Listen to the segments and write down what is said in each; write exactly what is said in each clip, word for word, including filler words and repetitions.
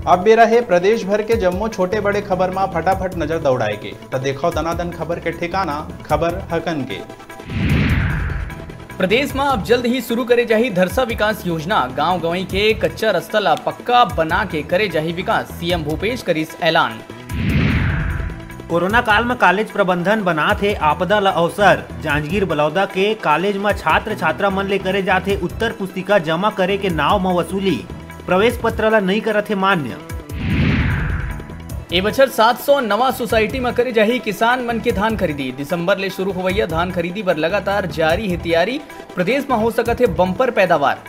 अब बेरा हे प्रदेश भर के जम्मो छोटे बड़े खबर मा फटाफट नजर दौड़ाए के। त देखव दनादन खबर के ठिकाना, खबर हकन के। प्रदेश मा अब जल्द ही शुरू करे जाही धरसा विकास योजना। गांव गंवई के कच्चा रस्ता ला पक्का बना के करे जाही विकास, सीएम भूपेश करिस ऐलान। कोरोना काल म कॉलेज प्रबंधन बनात हे आपदा ल अवसर। जांजगीर बलौदा के कॉलेज म छात्र छात्रा मन ले करे जात हे उत्तर पुस्तिका जमा करे के नाव म वसूली। प्रवेश पत्र ल नइ करत हे मान्य। ए बछर सात सौ नवा सोसाइटी म करे जाही किसान मन के धान खरीदी। दिसंबर ले शुरू होवइया धान खरीदी बर लगातार जारी हे तैयारी। प्रदेश म हो सकत हे बम्पर पैदावार।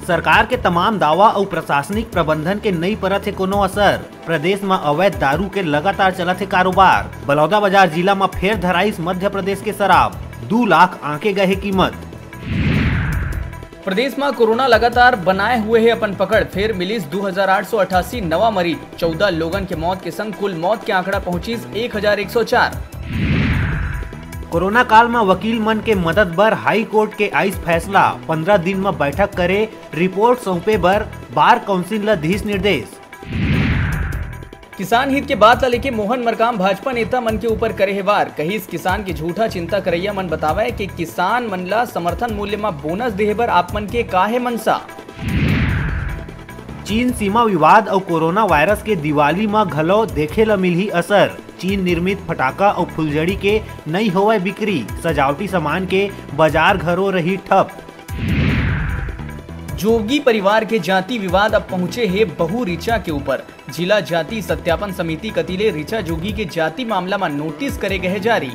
सरकार के तमाम दावा अउ प्रशासनिक प्रबंधन के नइ परत हे कोनो असर। प्रदेश म अवैध दारू के लगातार चलत हे कारोबार। बलौदाबाजार जिला म फेर धराइस मध्य प्रदेश के शराब, दू लाख आंके गए हे कीमत। प्रदेश म कोरोना लगातार बनाए हुए हे अपन पकड़, फेर मिलिस दू हजार आठ सौ अठासी नवा मरीज। चौदह लोगन के मौत के संग कुल मौत के आंकड़ा पहुंचिस एक हजार एक सौ चार। कोरोना काल म वकील मन के मदद बर हाई कोर्ट के आइस फैसला, पंद्रह दिन म बैठक करे, रिपोर्ट सौंपे बर बार काउंसिल ल दिस निर्देश। किसान हित के बात ला लेके मोहन मरकाम भाजपा नेता मन के ऊपर करे हे वार, कहिस किसान के झूठा चिंता करैया मन बतावय कि किसान मन ला समर्थन मूल्य म बोनस देहे बर आप मन के का हे मनसा। चीन सीमा विवाद अउ कोरोना वायरस के दिवाली म घलो देखे ल मिलही असर। चीन निर्मित फटाका अउ फुलझड़ी के नइ होवय बिक्री, सजावटी सामान के बाजार घरो रही ठप। जोगी परिवार के जाति विवाद अब पहुंचे हे बहू रिचा के ऊपर। जिला जाति सत्यापन समिति कति ले रिचा जोगी के जाति मामला म नोटिस करे गए जारी।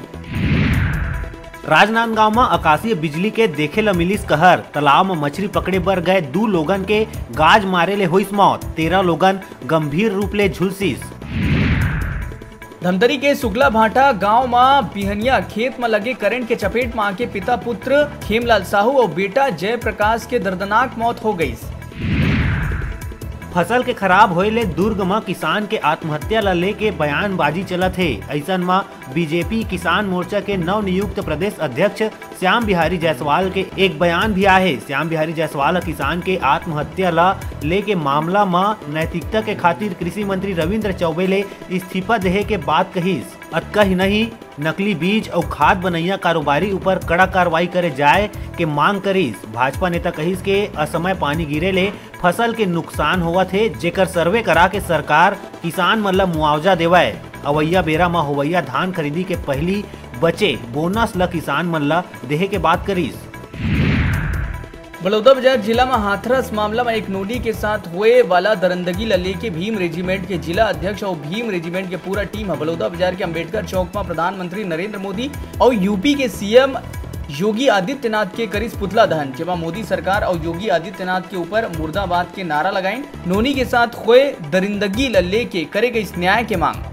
राजनांदगांव म आकाशीय बिजली के देखे ल मिलिस कहर, तालाब म मछरी पकड़े बर गए दू लोगन के गाज मारे ले होइस मौत, तेरह लोगन गंभीर रूप ले झुलसिस। धमतरी के सुकला भाटा गांव म बिहनिया खेत म लगे करंट के चपेट म आके पिता पुत्र खेमलाल साहू अउ बेटा जयप्रकाश के दर्दनाक मौत हो गईस। फसल के खराब होए ले दुर्ग म किसान के आत्महत्या ल लेके बयानबाजी चलत हे। अइसन म बीजेपी किसान मोर्चा के नवनियुक्त प्रदेश अध्यक्ष श्याम बिहारी जायसवाल के एक बयान भी आहे। श्याम बिहारी जायसवाल ह किसान के आत्महत्या ल लेके मामला म नैतिकता के खातिर कृषि मंत्री रविंद्र चौबे ले इस्तीफा देहे के बात कहिस। अतका ही नहीं, नकली बीज अउ खाद बनैया कारोबारी ऊपर कड़ा कार्रवाई करे जाए के मांग करिस। भाजपा नेता कहिस के असमय पानी गिरे ले फसल के नुकसान होवत हे, जेकर सर्वे करा के सरकार किसान मन ल मुआवजा देवय। अवइया बेरा म होवइया धान खरीदी के पहिली बचे बोनस ल किसान मन ल देहे के बात करिस। बलौदाबाजार जिला म हाथरस मामला म एक नोनी के साथ होए वाला दरिंदगी ल लेके भीम रेजिमेंट के जिला अध्यक्ष अउ भीम रेजिमेंट के पूरा टीम ह बलौदाबाजार के अंबेडकर चौक म प्रधानमंत्री नरेंद्र मोदी अउ यूपी के सीएम योगी आदित्यनाथ के करिस पुतला दहन, जेमा मोदी सरकार अउ योगी आदित्यनाथ के ऊपर मुर्दाबाद के नारा लगाइन। नोनी के साथ होए दरिंदगी ल लेके करे गइस न्याय के मांग।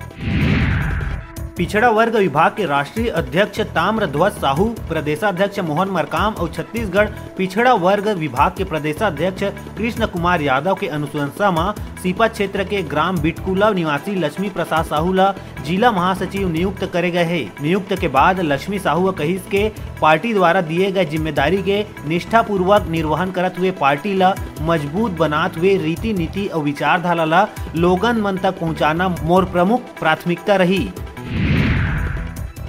पिछड़ा वर्ग विभाग के राष्ट्रीय अध्यक्ष ताम्रध्वज साहू, प्रदेशाध्यक्ष मोहन मरकाम अउ छत्तीसगढ़ पिछड़ा वर्ग विभाग के प्रदेशाध्यक्ष कृष्ण कुमार यादव के अनुशंसा म सीपा क्षेत्र के ग्राम बिटकुला निवासी लक्ष्मी प्रसाद साहू ल जिला महासचिव नियुक्त करे गए हे। नियुक्त के बाद लक्ष्मी साहू ह कहिस के पार्टी द्वारा दिए गए जिम्मेदारी के निष्ठापूर्वक निर्वहन करत हुए पार्टी ल मजबूत बनात हुए रीति नीति अउ विचारधारा ल लोगन मन तक पहुंचाना मोर प्रमुख प्राथमिकता रही।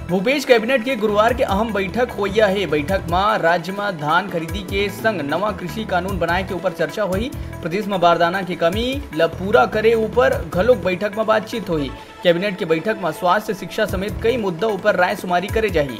भूपेश कैबिनेट के गुरुवार के अहम बैठक होइया हे। बैठक म राज्य म धान खरीदी के संग नवा कृषि कानून बनाए के ऊपर चर्चा होही। प्रदेश म बारदाना के कमी ल पूरा करे ऊपर घलोक बैठक म बातचीत होही। कैबिनेट के बैठक म स्वास्थ्य, शिक्षा समेत कई मुद्दा ऊपर राय सुमारी करे जाही।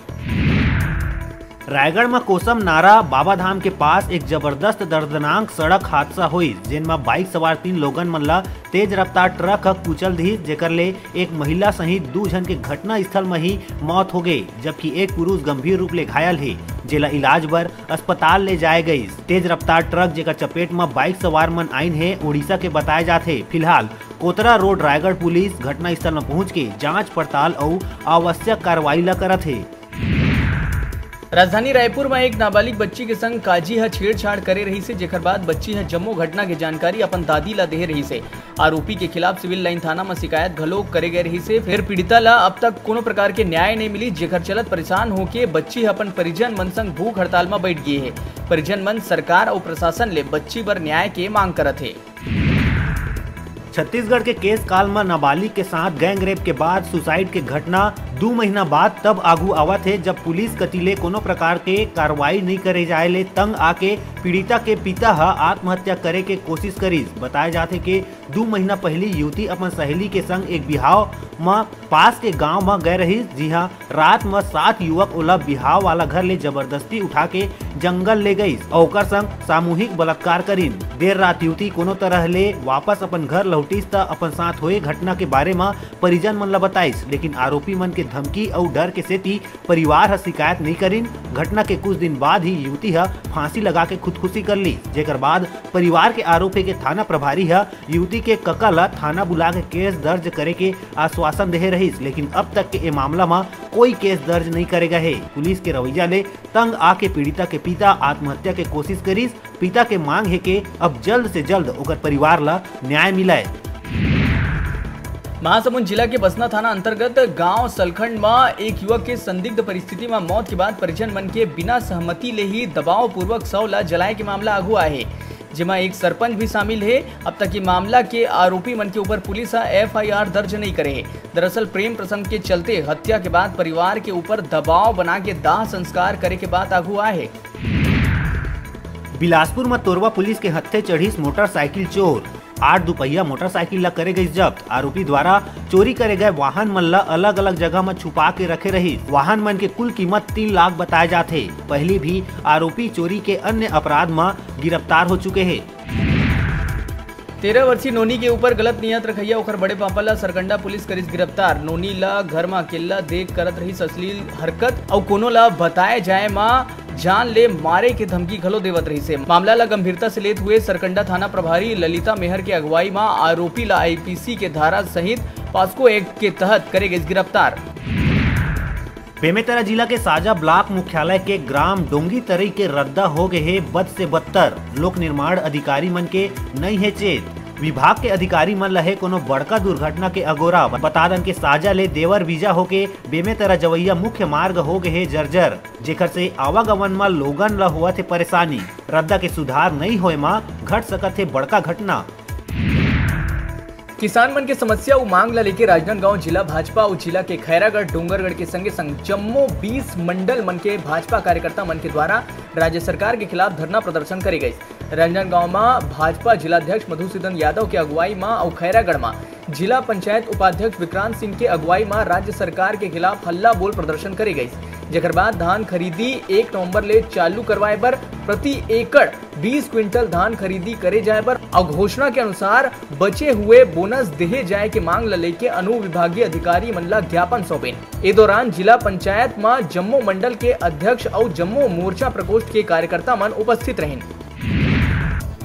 रायगढ़ म कोसम नारा बाबा धाम के पास एक जबरदस्त दर्दनाक सड़क हादसा होइस, जेन म बाइक सवार तीन लोगन मन ल तेज रफ्तार ट्रक ह कुचल दिस, जेकर ले एक महिला सहित दू झन के घटना स्थल म ही मौत हो गे, जबकि एक पुरुष गंभीर रूप ले घायल हे, जेला इलाज बर अस्पताल ले जाए गइस। तेज रफ्तार ट्रक, जेकर चपेट म बाइक सवार मन आइन हे, उड़ीसा के बताए जात हे। फिलहाल कोतरा रोड रायगढ़ पुलिस घटना स्थल म पहुंच के जांच पड़ताल अउ आवश्यक कार्रवाई ल करत हे। राजधानी रायपुर म एक नाबालिग बच्ची के संग काजी ह छेड़छाड़ करे रहिस हे, जेकर बाद बच्ची ह जम्मो घटना के जानकारी अपन दादी ला देहे रहिस हे। आरोपी के खिलाफ सिविल लाइन थाना म शिकायत घलो करे गए रहिस हे। फेर पीड़िता ला अब तक कोनो प्रकार के न्याय नइ मिली, जेकर चलत परेशान होके बच्ची ह अपन परिजन मन संग भूख हड़ताल म बैठ गे हे। परिजन मन सरकार अउ प्रशासन ले बच्ची बर न्याय के मांग करत हे। छत्तीसगढ़ के केस काल म नाबालिग के साथ गैंग रेप के बाद सुसाइड के घटना दू महीना बाद तब आगू आवत हे, जब पुलिस कति ले कोनो प्रकार के कार्रवाई नइ करे जाए ले तंग आके पीड़िता के पिता ह आत्महत्या करे के कोशिश करिस। बताए जाथे के दू महीना पहिली युवती अपन सहेली के संग एक बिहाव म पास के गांव म गए रहिस, जिहां रात म सात युवक ओला बिहाव वाला घर ले जबरदस्ती उठा के जंगल ले गईस अउ ओकर संग सामूहिक बलात्कार करिन। देर रात युवती कोनो तरह ले वापस अपन घर लौटिस त अपन साथ होए घटना के बारे म परिजन मन ल बताइस, लेकिन आरोपी मन के धमकी अउ डर के सेती परिवार ह शिकायत नइ करिन। घटना के कुछ दिन बाद ही युवती ह फांसी लगा के खुदकुशी कर ली, जेकर बाद परिवार के आरोप हे कि थाना प्रभारी ह युवती के कका ल थाना बुला के केस दर्ज करे के आश्वासन देहे रहिस, लेकिन अब तक के ए मामला म कोई केस दर्ज नइ करे गए हे। पुलिस के रवैया ले तंग आके पीड़िता के पिता आत्महत्या के कोशिश करिस। पिता के मांग हे कि अब जल्द से जल्द ओकर परिवार ल न्याय मिलय। महासमुंद जिला के बसना थाना अंतर्गत गांव सलखंड म एक युवक के संदिग्ध परिस्थिति म मौत के बाद परिजन मन के बिना सहमति ले ही दबावपूर्वक शव ल जलाए के मामला आगू आए हे, जेमा एक सरपंच भी शामिल हे। अब तक ये मामला के आरोपी मन के ऊपर पुलिस ह एफआईआर दर्ज नहीं करे हे। दरअसल प्रेम प्रसंग के चलते हत्या के बाद परिवार के ऊपर दबाव बना के दाह संस्कार करे के बात आगू आए हे। बिलासपुर म तोरवा पुलिस के हत्थे चढ़िस मोटरसाइकिल चोर। आठ दुपहिया मोटरसाइकिल ला करे गइस जब्त। आरोपी द्वारा चोरी करे गए वाहन मन ला अलग-अलग जगह म छुपा के रखे रहिस। वाहन मन के कुल कीमत तीन लाख बताए जाथे। पहली भी आरोपी चोरी के अन्य अपराध म गिरफ्तार हो चुके हे। तेरह वर्षीय नोनी के ऊपर गलत नियत रखइया ओकर बड़े पापा ला सरकंडा पुलिस करिस गिरफ्तार। नोनी ला घर म अकेला देख करत रहिस अश्लील हरकत अउ कोनो ला बताए जाए म जान ले मारे के धमकी घलो देवत रहिस हे। मामला ला गंभीरता से लेत हुए सरकंडा थाना प्रभारी ललिता मेहर के अगुवाई म आरोपी ला आईपीसी के धारा सहित पॉस्को एक्ट के तहत करे गइस गिरफ्तार। बेमेतरा जिला के साजा ब्लॉक मुख्यालय के ग्राम डोंगी तरई के रद्दा हो गए हे बद से बदतर। लोक निर्माण अधिकारी मन के नई हे चेत। विभाग के अधिकारी मन ल हे कोनो बड़का दुर्घटना के अगोरा। बता दन के साजा ले देवर बीजा होके बेमेतरा जवैया मुख्य मार्ग हो गए हे जर्जर, जेकर से आवागमन म लोगन ल होवत हे परेशानी। रद्दा के सुधार नई होए म घट सकत हे बड़का घटना। किसान मन के समस्या अउ मांग ला लेके राजनांदगांव जिला भाजपा अउ जिला के खैरागढ़, डोंगरगढ़ के संगे संग जम्मो बीस मंडल मन के भाजपा कार्यकर्ता मन के द्वारा राज्य सरकार के खिलाफ धरना प्रदर्शन करे गइस। राजनांदगांव म भाजपा जिलाध्यक्ष मधुसूदन यादव के अगुवाई म अउ खैरागढ़ म जिला पंचायत उपाध्यक्ष विक्रांत सिंह के अगुवाई म राज्य सरकार के खिलाफ हल्ला बोल प्रदर्शन करे गइस, जेकर बाद धान खरीदी एक नवंबर ले चालू करवाए बर प्रति एकड़ बीस क्विंटल धान खरीदी करे जाए बर अउ घोषणा के अनुसार बचे हुए बोनस देहे जाए के मांग ल लेके अनुविभागीय अधिकारी मन ल ज्ञापन सौंपेन। ए दौरान जिला पंचायत म जम्मो मंडल के अध्यक्ष अउ जम्मो मोर्चा प्रकोष्ठ के कार्यकर्ता मन उपस्थित रहिन।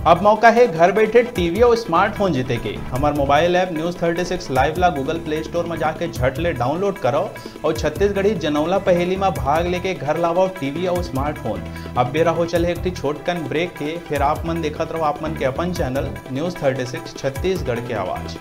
अब मौका हे घर बैठे टीवी अउ स्मार्टफोन जीते के। हमर mobile app news thirty six live ला Google प्ले स्टोर म जाके झट ले डाउनलोड करव अउ छत्तीसगढ़ी जनौला पहेली म भाग लेके घर लावव टीवी अउ स्मार्टफोन। अब बेरा हो चले एक ठी छोटकन ब्रेक के, फिर आप मन देखत रहो आप मन के अपन channel news thirty six Chhattisgarh के आवाज़।